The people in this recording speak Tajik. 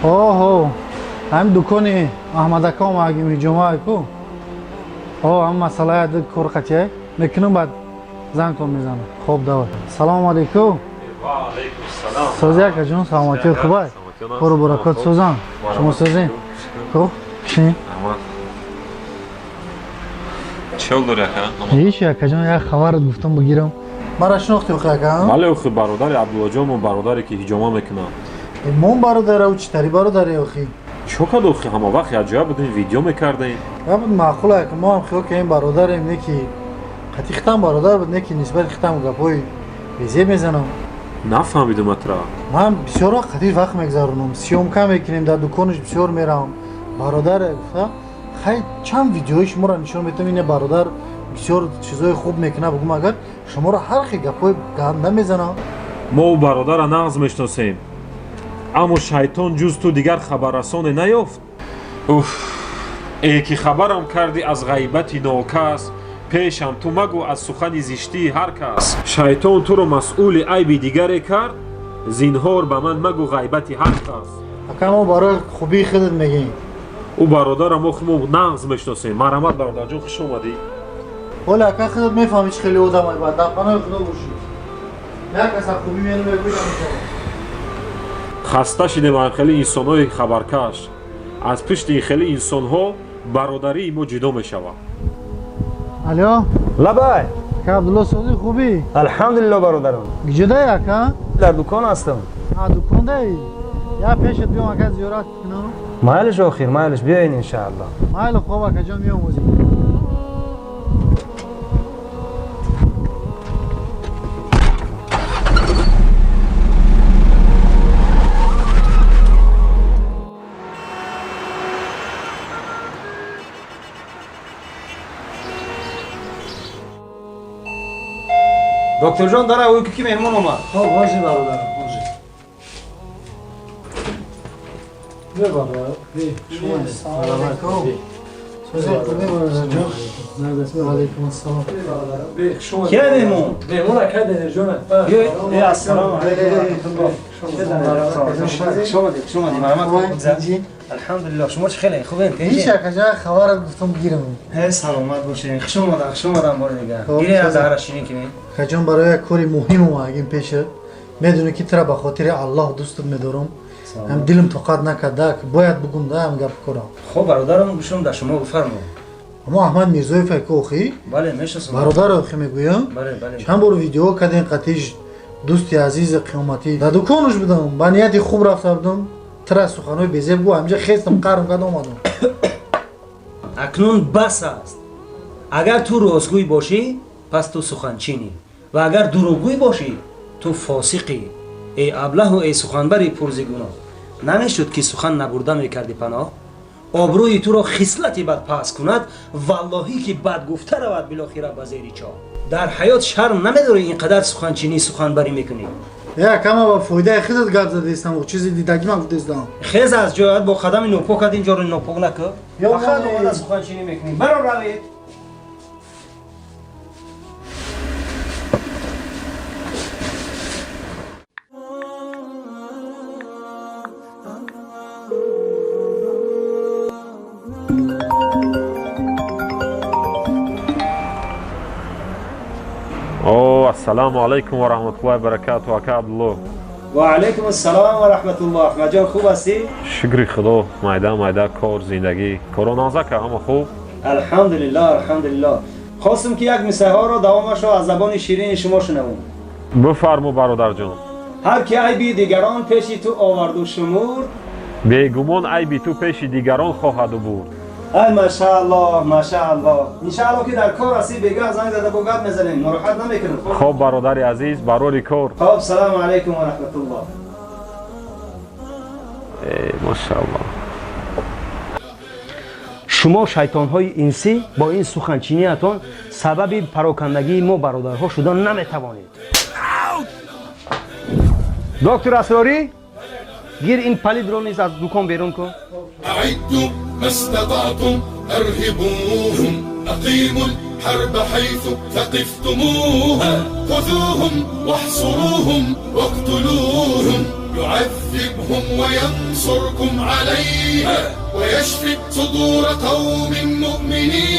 Оҳо, ҳамин дукони Аҳмадака омадагим, ҳиҷома ку. О, ҳамин масъалаи кор қатия мекунам, баъд зангтон мезанам. Хоб, давай. Салому алейкум. Сози, акаҷон, саломатӣ, хубай? Кору баракот, созан. Шумо созин? Хуб, шин. Чӣ дори, ака? Ҳеч, акаҷон, як хабарат гуфтам бигирам. Мара шинохти, охи, ака? Бале, охи, бародари Абдуллоҷонмо, бародаре ки ҳиҷома мекунад. Мон бародара, ӯ читари бародаре, охи? Чо кад, охи, ҳама вақт якҷоя будем, видео мекардем. Буд маъқул, ака, мо ҳам хиёл кардем бародарем, не ки қати хитам бародар буд, не ки нисбати хитам гапҳои безеб мезанам. Нафаҳмидум атра. Ман бисёр вақт қати вақт мегзаронам, съёмка мекунем, дар дуконаш бисёр меравам. Бародар гуфта, хай, чанд видеои шуморо нишон метавам, ине бародар бисёр чизои хуб мекунад, бугум, агар шуморо ҳар хел гапҳои ганда мезанам. Мо ӯ бародара нағз мешиносем, аммо шайтон ҷуз ту дигар хабаррасоне наёфт. Уф, э ки хабарам кардӣ аз ғайбати нокас, пешам ту магӯ аз сухани зиштии ҳар кас. Шайтон туро масъули айби дигаре кард, зинҳор ба ман магӯ ғайбати ҳар кас. Ака, мо барои хубии худат мегӯем. Ӯ бародара мо мо нағз мешиносем. Марҳамат, бародарҷон, хуш омадӣ. Ҳоле, ака, худат мефаҳмӣ, чӣ хеле одамай, бад дар паноҳи Худо бошӣ. Як каса хубӣ мену мегӯям. Хаста шидем аз хеле инсонҳои хабаркаш. Аз пишти ин хеле инсонҳо бародарии мо ҷудо мешавад. Алё. Лабай. Ака Абдулло, сози, хубӣ? Алҳамдулилло, бародарам. Куҷодаи, ака? Дар дукон ҳастам. А, дукондаи? Я пешат биём, ака, зиёрат кунам. Майлиш, охир, майлиш, биёен, иншаалло. Майли, хоб, акаҷон, меомӯзем. Докторҷон, дара ӯ ки меҳмон омад. Хоб, ҳозир, бародарам, ҳозир. Бе, бародар, бе, шумо. Салом алейкум. Сози, хубӣ, бародарҷон? Алейкум ассалом. Кия меҳмон? Меҳмон ака Денирҷон. Э, ассалому алейкум. Хуш омадед, хуш омадед. Марҳамат. Алҳамдулилло, шумо чӣ хеле хубен? Ҳеч, акаҷон, хабарат гуфтам бигирам. Ҳе, саломат бошед. Хуш омадан, хуш омадан бори дигар. Гире, аз заҳра ширин кунед. Акаҷон, барои як кори муҳим омадагим пешат. Медонӣ ки тура ба хотири Аллоҳ дӯстат медорам. Ҳам дилам тоқат накарда, бояд бугум да ҳам гап корам. Хоб, бародарам, гӯшам дар шумо, бифармо. Аммо Аҳмад Мирзоев ака, охи? Бале, мешиносам. Бародар, охи, мегӯям. Бале, бале. Чанд бор видео кардем қатиш, дӯсти азизи қиёматӣ. Дар дуконаш будам, ба нияти хуб рафта будам, тира суханҳои безеб гӯ, ҳамҷа хестам, қарм карда омадам. Акнун бас аст. Агар ту ростгӯй бошӣ, пас ту суханчинӣ, ва агар дурӯғгӯй бошӣ, ту фосиқӣ. Эй аблаҳу, эй суханбари пурзигуноҳ, намешуд ки сухан набурда мекардӣ паноҳ? Обрӯи туро хислати бад паст кунад, валлоҳӣ ки бад гуфта равад билохира ба зери чоҳ. Дар ҳаёт шарм намедорӣ, ин қадар суханчинӣ, суханбарӣ мекунӣ? Э, акама, ба фоидаи худат гап задаистам, чизи дидагӣ ман гуфтаистам. Хез аз ҷоят, бо қадами нопокат ин ҷоро нопок накӯ. Фақат омада суханчинӣ мекунӣ. Баро, равед. О, ассалому алайкум ва раҳматуллоҳи баракату, ака Абдулло. Ва алайкум ассалом ва раҳматуллоҳ. Аҳмадҷон, хуб ҳастӣ? Шукри Худо, майда майда кор, зиндагӣ, коро нозака, ҳама хуб. Алҳамдулиллоҳ, алҳамдулиллоҳ. Хостум ки як мисраҳоро давомашро аз забони ширини шумо шунавум. Бифармо, бародарҷон. Ҳар ки айби дигарон пеши ту оварду шумурд, бегумон айби ту пеши дигарон хоҳаду бурд. Ай, машааллоҳ, машааллоҳ. Иншааллоҳ ки дар кор ҳастӣ, бегаҳ занг зада бо гап мезанем, нороҳат намекунем. Хоб, бародари азиз, барори кор. Хоб, салому алайкум ва раҳматуллоҳ. Э, машааллоҳ. Шумо шайтонҳои инсӣ бо ин суханчиниятон сабаби парокандагии мо бародарҳо шуда наметавонед. Доктор Асрорӣ, гир, ин палидро низ аз дукон берун кун. أعدوا ما استطعتم، أرهبوهم، أقيموا الحرب حيث ثقفتموها، خذوهم واحصروهم واقتلوهم. يعذبهم وينصركم عليهم ويشفي صدور قوم مؤمنين.